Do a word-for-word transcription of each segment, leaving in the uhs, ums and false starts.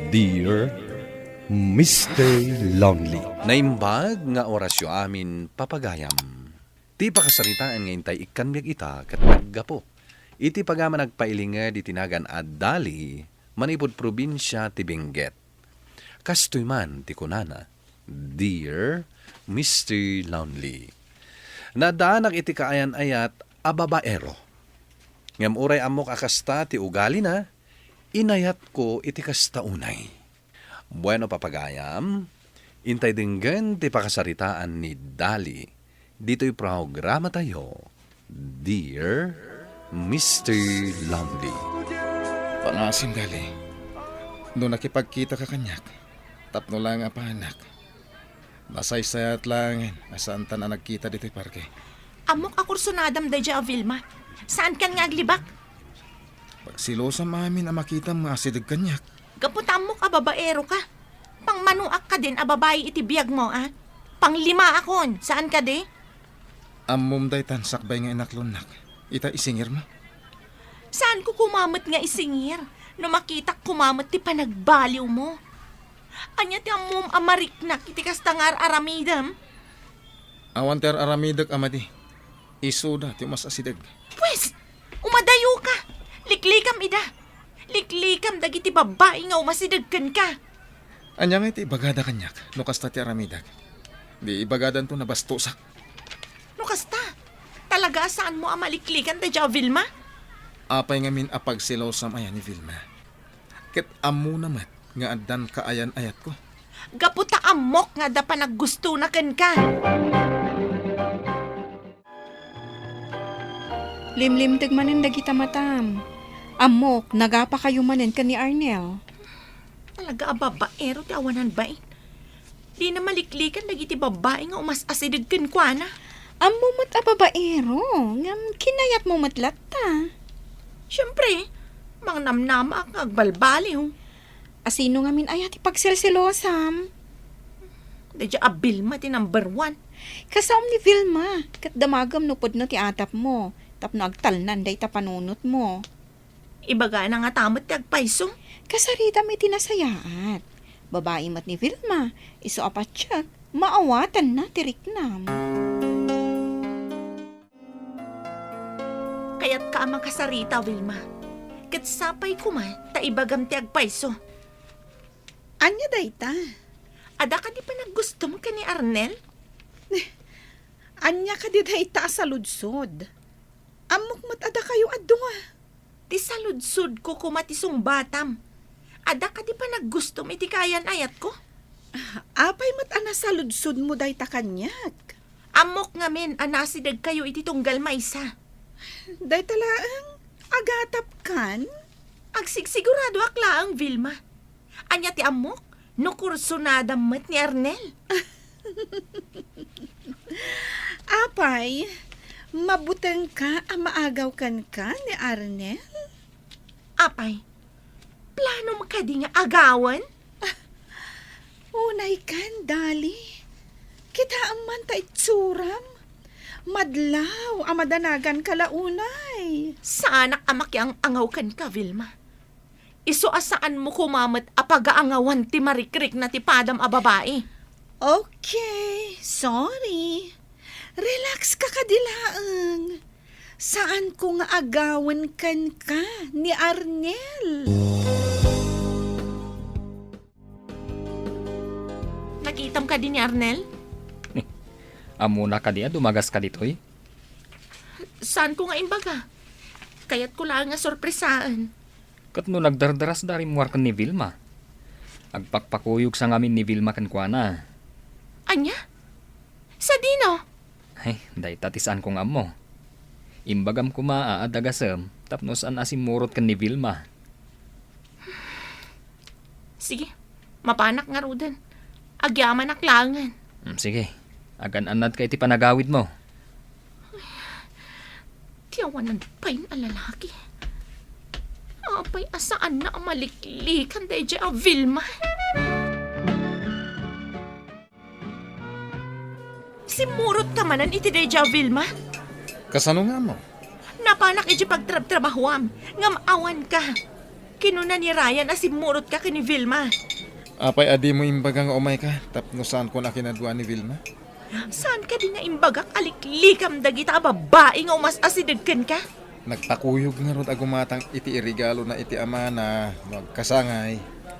Dear Mister Lonely. Naimbag nga orasyo amin, papagayam. Ti pakasaritaan nga intay ikkan biag ita ket naggapu iti pagaman agpailinged iti nagan a Dali manipud probinsia ti Benguet. Kastoy man ti kunana, "Dear Mister Lonely, naddaanak iti kaayan-ayat a babaero. Ngem uray ammok a kasta ti ugalina, inayatko iti kasta unay." Bueno, papagayam, intay denggen ti pakasaritaan ni Dali ditoy programatayo, Dear Mister Lonely. Pangasim, Dali. No nakipagkita ka kaniak, tapno laeng a paanak, nasaysayat laengen a saantan a nagkita ditoy parke. Ammok a kursunadam daydiay a Vilma. Saankan nga aglibak? Pagsilosam amin a makitam nga asideg kaniak. Gapu ta ammok a babaero ka. Pangmanoak kadin a babai iti biagmo, a? Panglimaakon, saan kadi? Ammom daytan sakbay nga inaklonnak ita isingirmo? Saanko koma met nga isingir no makitak koma met ti panagbaliwmo. Ania ti ammom a mariknak iti kasta nga ar-aramidem? Awan ti ar-aramidek a madi. Isuda ti umas-asideg. Pues, umadayo ka. Liklikam ida. Liklikam dagiti babbai nga umasideg kenka. Ania nga iti ibagada kaniak no kasta ti aramidek? Di ibagadanto nabastosak. No kasta, talaga a saanmo a maliklikan daydiay a Vilma? Apay ngamin a pagsilosam aya ni Vilma? Ket ammona met nga addan kaayan-ayatko. Gapu ta ammok nga adda panaggustona kenka. Limlimteg manen dagita matam. Ammok, nagapakayo manen ken ni Arnel. Talaga a babaero ti awanan bain. Dina maliklikan dagiti babbai nga umas-asideg kenkuana. Ammo met a babaero, ngem kinayatmo met latta. Siempre, mangnamnamaak nga agbalbaliw. Asino ngamin aya ti pagselselosam? Daydiay a Vilma ti number one. Kasaom ni Vilma, ket damagem no pudno ti atapmo, tapno agtalnan dayta panunotmo. Ibagana ngata met ti agpayso. Kasaritam iti nasayaat. Babai met ni Vilma, isu a patiek, maawatanna ti riknam. Kayatka a makasarita, Vilma. Ket sapay koma ta ibagam ti agpayso. Ania dayta? Adda kadi panaggustom ken ni Arnel? Ania kadi dayta a saludsod? Ammok met a dakayo a dua. Ti saludsodko koma ti sungbatam. Adda kadi panaggustom iti kaayan-ayatko? Apay met a nasaludsodmo dayta kaniak? Ammok ngamin a naasidegkayo iti tunggal maysa. Dayta laeng, agatapkan? Agsigsiguradoak laeng, Vilma. Ania ti ammok no kursunadam met ni Arnel? Apay, mabutengka a maagaw kenka ni Arnel? Apay, planom kadi nga agawen? Unay kan, Dali. Kitaem man ta itsuram. Madlaw a madanaganka la unay. Saanak a makiang-angaw kenka, Vilma. Isu a saanmo koma met a pagaangawan ti marikrikna ti padam a babai. Okay, sorry. Relax ka kadi laeng. Saanko nga agawen kenka ni Arnel. Nakitam kadi ni Arnel? Ammona kadi a dumagaska ditoy? Saanko nga imbaga. Kayatko laeng nga sorpresaen. Ket no nagdardarasda rimmuar ken ni Vilma? Agpakpakuyogsa ngamin ni Vilma kenkuana. Ania? Sadino? Ay, dayta ti saanko nga ammo. Imbagam koma a adda gasem tapno saan a simmurot ken ni Vilma. Sige, mapanak ngaruden. Agyamanak laengen. Hmm, sige, agan-annadka iti panagawidmo. Ti awanan pay a lalaki. Apay a saanna a maliklikan daydiay a Vilma? Simmurotka manen iti daydiay a Vilma? Kasano nga ammo? Napanak iti pagtrabtrabahoam, ngem awanka. Kinuna ni Ryan a simmurotka ken ni Vilma. Apay a dimo imbaga nga umayka tapno saanko a kinadua ni Vilma? Saan kadi nga imbagak a liklikam dagita a babbai nga umas-asideg kenka? Nagpakuyog ngarud a gumatang iti iregalona iti amana no agkasangay.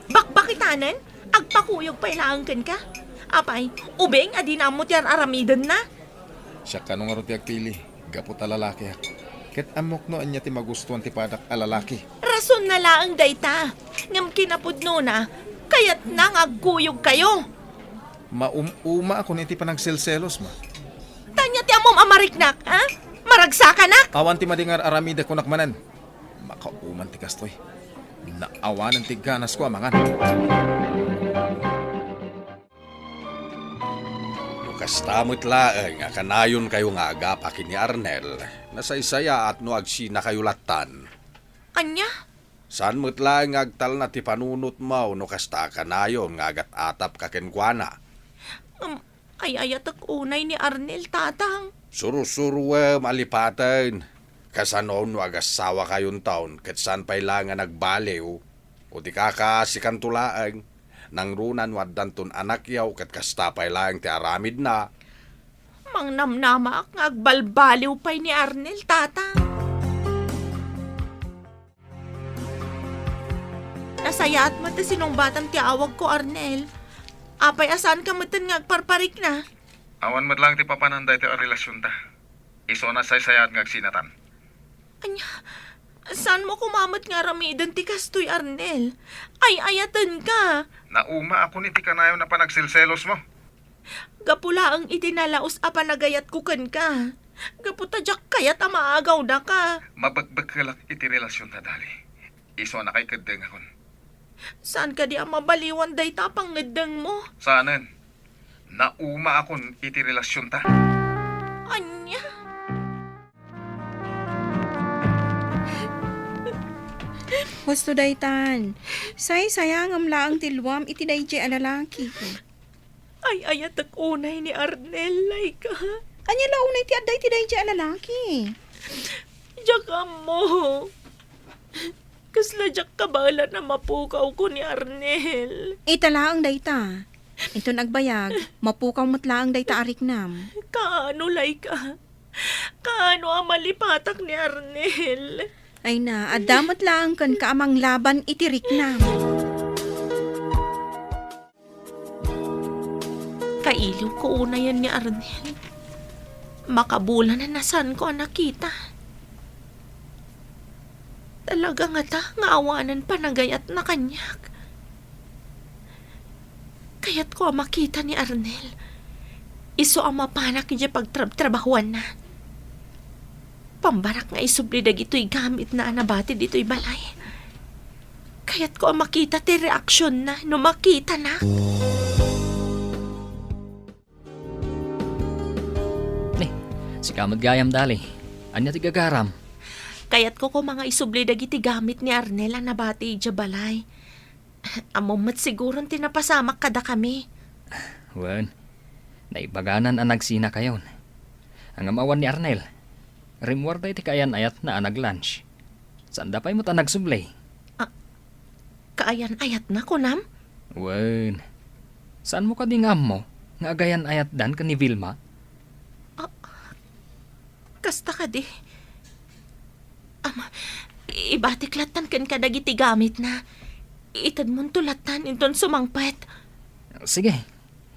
Bakbakitanen? Agpakuyog pay laeng kenka? Apay, ubing a dina ammo ti ar-aramidenna? Siak kano ngarud ti agpili, gapu ta lalakiak. Ket ammok no ania ti magustuan ti padak a lalaki. Rasonna laeng dayta. Ngem kinapudnona, kayatna nga agkuyogkayo. Maum-umaakon iti panagselselos, ma. Ania ti ammom a mariknak, ha? Maragsakanak? Awan ti madi nga ar-aramidek kunak manen. Makauman ti kastoy. Naawanen ti ganasko a mangan. No kasta met laeng a kanayonkayo nga agapa ken ni Arnel, nasaysayaat no agsinakayo lattan. Ania? Saan met laeng nga agtalna ti panunotmo no kasta a kanayon nga agat-atapka kenkuana. Ngem ay-ayatek unay ni Arnel, Tatang. Sursuroem a lipaten. Kasano no agassawakayonton ket saan pay laeng a nagbaliw? O ti kaka, sikanto laeng. Nangruna no addanton anakyo ket kasta pay laeng ti aramidna. Mangnamnamaak nga agbalbaliw pay ni Arnel, Tatang. Nasayaat met ti sinungbatam ti awagko, Arnel. Apay a saanka metten nga agparparikna? Awan met laeng ti papanan daytoy a relasionta. Isu a nasaysayaat nga agsinatan. Ania, saanmo koma met nga aramiden ti kastoy, Arnel? Ay-ayatenka. Naumaakon iti kanayon a panagselselosmo. Gapu laeng iti nalaus a panagayatko kenka. Gapu ta diak kayat a maagawnaka. Mabekbekelak iti relasionta, Dali. Isu a nakaikeddengakon. Saan kadi a mabaliwan dayta a pangngeddengmo? Saanen. Naumaakon iti relasionta. Ania? Husto daytan. Saysayangam laeng ti luam iti daydiay a lalaki. Ay-ayatek unay ni Arnel, Laika. Ania la unay ti adda iti daydiay a lalaki? Diak ammo. Kasla diak kabaelan a mapukawko ni Arnel. Ita laeng dayta. Inton agbayag, mapukaw met laeng dayta a riknam. Kaano, Laika? Kaano a malipatak ni Arnel? Ay na, adda met laeng kenka a manglaban iti riknam. Kailiwko unayen ni Arnel. Makabulan a nasanko a nakita. Talaga ngata nga awanen panagayatna kaniak. Kayatko a makita ni Arnel. Isu a mapanak idiay pagtrabtrabahuanna. Pambarak nga isubli dagitoy gamitna a nabati ditoy balay. Kayatko a makita ti reaksionna no makitana. Ni, sika met gayam, Dali. Ania ti gagaram? Kayatko koma nga isubli dagiti gamit ni Arnel a nabati idiay balay. Ammom met siguron ti napasamak kadakami. Wen, naibaganan a nagsinakayon. Ngem awan ni Arnel. Rimmuarda iti kaayan-ayatna a nag-lunch. Saanda pay met a nagsubli. Ah, kaayan-ayatna, kunam? Wen, saanmo kadi nga ammo nga agayan-ayatdan ken ni Vilma? Ah, kasta kadi. Ama, ibatik lattan kenka dagiti gamitna. Itedmonto lattan inton sumangpet. Sige,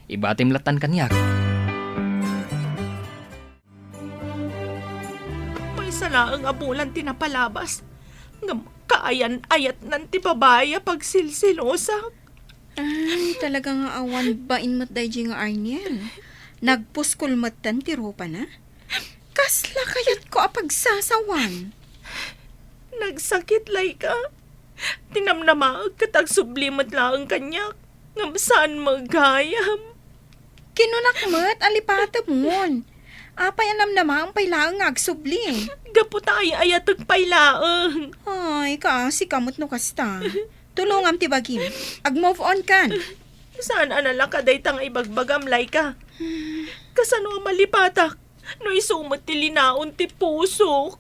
ibatim lattan kaniak. Maysa laeng a bulan ti napalabas. Ngem kaayan-ayatnan ti babai a pagsilsilosak. Ay, talaga nga awan bain met daydi nga Arnel. Nagpuskol metten ti rupana. Kasla kayatko a pagsasawan. Nagsakit, Laika. Tinamnamaek ket agsubli met laeng kaniak. Ngem saan met gayam. Kinunak met a lipatemon. Apay a namnamaem pay laeng nga agsubli? Gapu ta ay-ayatek pay laeng. Ay, kaasi ka met no kasta. Tulongam ti bagim. Ag-move on kan. Saan a nalaka dayta nga ibagbagam, Laika? Kasano a malipatak no isu met ti linaon ti pusok?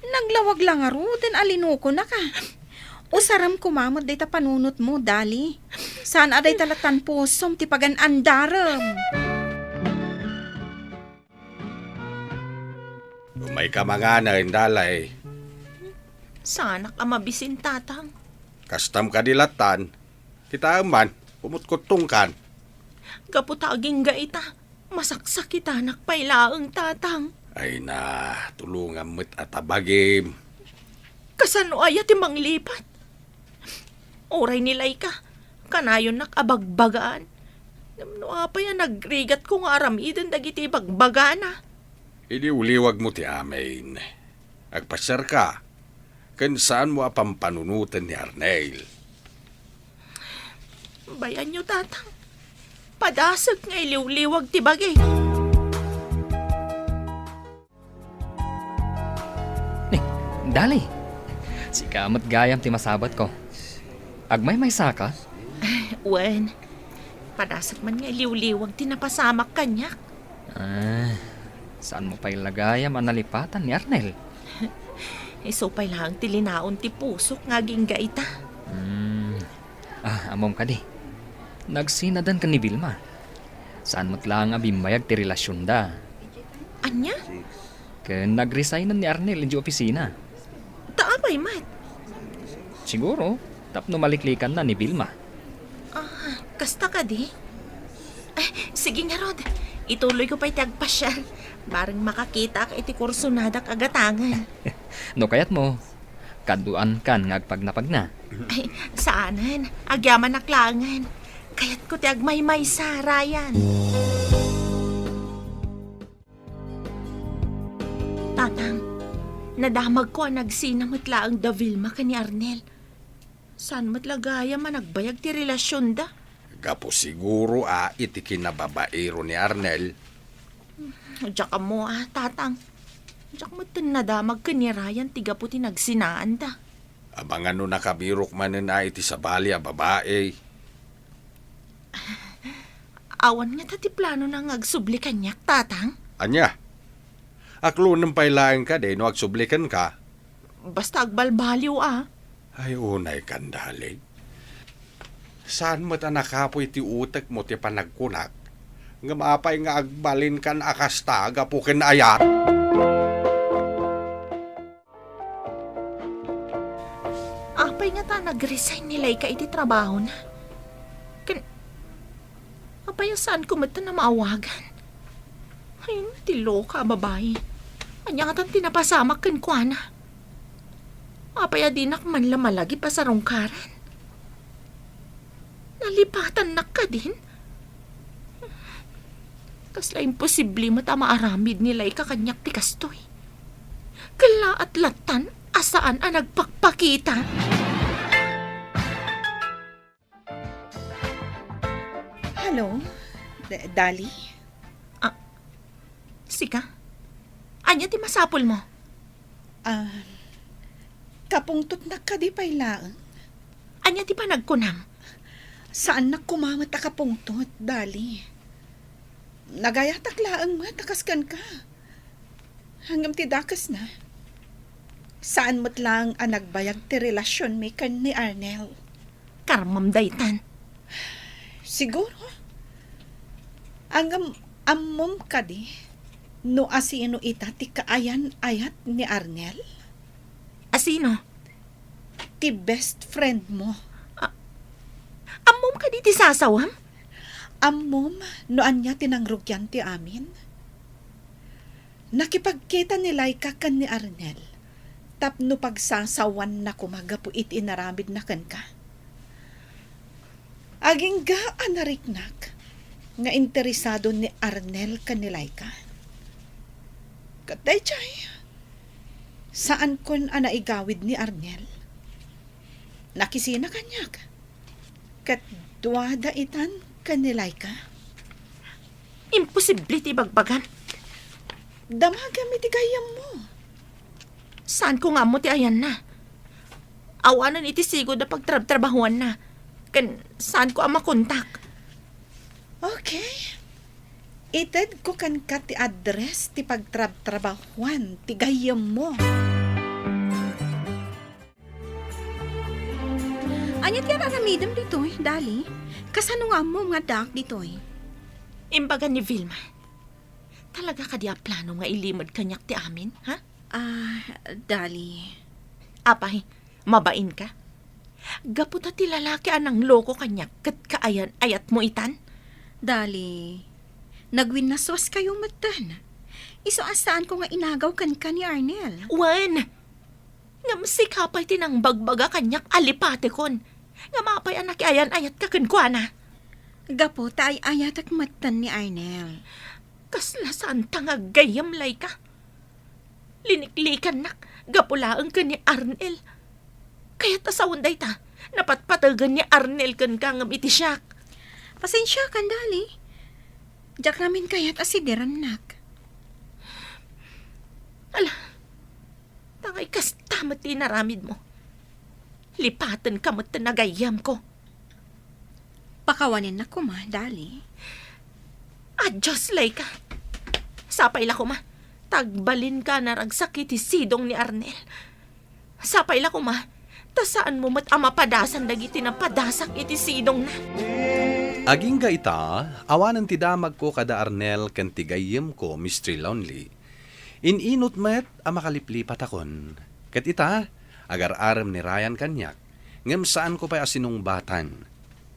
Naglawag la ngaruden a linukonaka. Usarem koma met dayta panunotmo, Dali. Saan a dayta lattan pusom ti pagan-andarem. Umayka manganen, Dali. Saanak a mabisin, Tatang. Kastam kadi lattan. Kitaem man, kumutkuttongkan. Gapu ta agingga ita, masaksakitanak pay laeng, Tatang. Ay na, tulongam met a tabagim. Kasano aya ti manglipat? Uray ni Laika, kanayonnak a bagbagaan. Ngem no apay a nagrigatko nga aramiden dagiti bagbagana? Iliwliwagmo ti amin. Agpasiarka, ken saanmo a pampanunoten ni Arnel. Bayanyo, Tatang. Padasek nga iliwliwag ti bagi. Ni, Dali. Sika met gayam ti masabatko. Agmaymaysaka? Wen, padasek man nga iliwliwag ti napasamak kaniak. Ah, saanmo pay la gayam a nalipatan ni Arnel? Isu pay laeng ti linaon ti pusok nga agingga ita. Hmm. Ah, ammom kadi. Nagsinadan ken ni Vilma. Saan met laeng a bimmayag ti relasionda. Ania? Ken nagresignan ni Arnel idiay opisina. Ta apay met? Siguro, tapno maliklikanna ni Vilma. Ah, kasta kadi? Eh, sige ngarud. Ituloyko pay ti agpasiar. Bareng makakitaak iti kursonadak a gatangen. No kayatmo, kaduaankan nga agpagnapagna. Ay, saanen. Agyamanak laengen. Kayatko ti agmaymaysa, Ryan. Tatang, nadamagko a nagsina met laeng da Vilma ken ni Arnel. Saan met la gayam a nagbayag ti relasionda? Gapu siguro a iti kinababaero ni Arnel. Diak ammo a, Tatang. Diak metten nadamag ken ni Ryan ti gapu ti nagsinaanda. Amangan no nakabirok manen a iti sabali a babai. Awan ngata ti planona nga agsubli kaniak, Tatang? Ania? Aklonem pay laeng kadi no agsubli kenka? Basta agbalbaliw a. Ay, unaykan, Dali. Saan met a nakapuy ti utekmo ti panagkunak, ngem apay nga agbalinkan a kasta gapu ken ayat? Apay ngata nag-resign ni Laika iti trabahona? Ken, apay a saanko metten a maawagan? Ay, ti loka a babai. Ania ngatan ti napasamak kenkuana? Apay a dinak man la malagip a sarungkaran? Nalipatannak kadin? Kasla imposible met a maaramid ni Laika kaniak ti kastoy. Kellaat lattan a saan a nagpakpakita. Hello, D-, Dali? Ah, sika? Ania ti masapulmo? Ah, kapungtotnak kadi pay laeng? Ania ti panagkunam? Saannak koma met a kapungtot, Dali. Nagayatak laeng met a kas kenka. Ngem ti dakesna, saan met laeng a nagbayag ti relasionmi ken ni Arnel. Karmam daytan. Siguro. Ngem ammom kadi no asino ita ti kaayan-ayat ni Arnel? Asino? Ti best friend mo. A-, ammom kadi ti sasawam? Ammom no ania ti nangrugian ti amin? Nakipagkita ni Laika ken ni Arnel tapno pagsasawanna koma gapu iti inaramidna kenka. Agingga a nariknak nga interesado ni Arnel ken ni Laika. Ket daydiay, saankon a naigawid ni Arnel. Nakisina kaniak. Ket duada itan ken ni Laika. Imposible ti ibagbagam. Damagam iti gayyemmo. Saanko nga ammo ti ayanna. Awanen iti sigud a pagtrabtrabahuanna. Ken saanko a makontak. Okay. Itedko kenka ti address ti pagtrabtrabahuan ti gayyemmo. Ania ti ar-aramidem ditoy, Dali? Kasano nga ammom nga addaak ditoy? Imbaga ni Vilma, talaga kadi a plano nga ilimed kaniak ti amin, ha? Ah, Dali. Apay, mabain ka? Gapu ta ti lalaki a nangloko kaniak ket kaayan-ayatmo itan? Dali, nagwinnasuaskayo metten. Isu a saanko nga inagaw kenka ni Arnel. Wen! Ngem sika pay ti nangbagbaga kaniak a lipatekon. Ngem apay a nakiayan-ayatka kenkuana? Gapu ta ay-ayatek metten ni Arnel. Kasla saanta nga gayyem, Laika. Liniklikannak gapu laeng ken ni Arnel. Kayat a sawen dayta, napatpategen ni Arnel kenka ngem iti siak. Pasensiakan, Dali. Diak ngamin kayat a siderennak. Ala, tangay kasta met ti inaramidmo. Lipatenka met ti nagayyemko. Pakawanennak koma, Dali. Adios, Laika. Sapay la koma, ta agbalinka a naragsak iti sidong ni Arnel. Sapay la koma, ta saanmo met a mapadasan dagiti napadasak iti sidongna. Agingga ita, awanen ti damagko kada Arnel ken ti gayyemko, Mister Lonely. In-inut met a makaliplipatakon. Ket ita, agar-arem ni Ryan kaniak, ngem saanko pay a sinungbatan.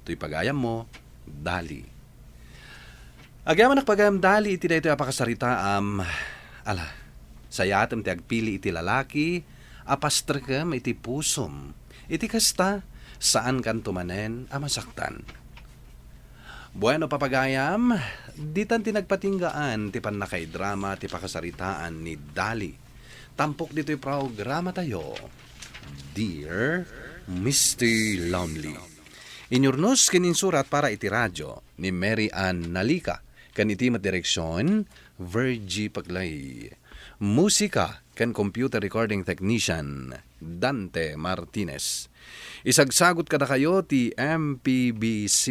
Toy pagayammo, Dali. Agyamanak pagayam, Dali, iti daytoy a pakasaritaam. Ala, sayatem ti agpili iti lalaki a pastrekem iti pusom. Iti kasta, saankanto manen a masaktan. Bueno, papagayam, ditan ti nagpatinggaan ti pannakaidrama ti pakasaritaan ni Dali. Tampok ditoy programatayo, Dear Mister Lonely. Inyurnos ken insurat para iti radio ni Mary Ann Nalica, ken iti met direksion, Virgie Paclay. Musika ken computer recording technician, Dante Martinez. Isagsagut kadakayo ti M P B C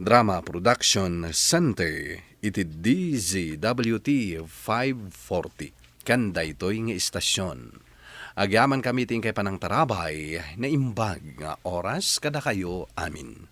Drama Production Center iti D Z W T five forty. Ken daytoy nga istasyon, agyamankami ti inkay panangtarabay, naimbag nga oras kadakayo amin.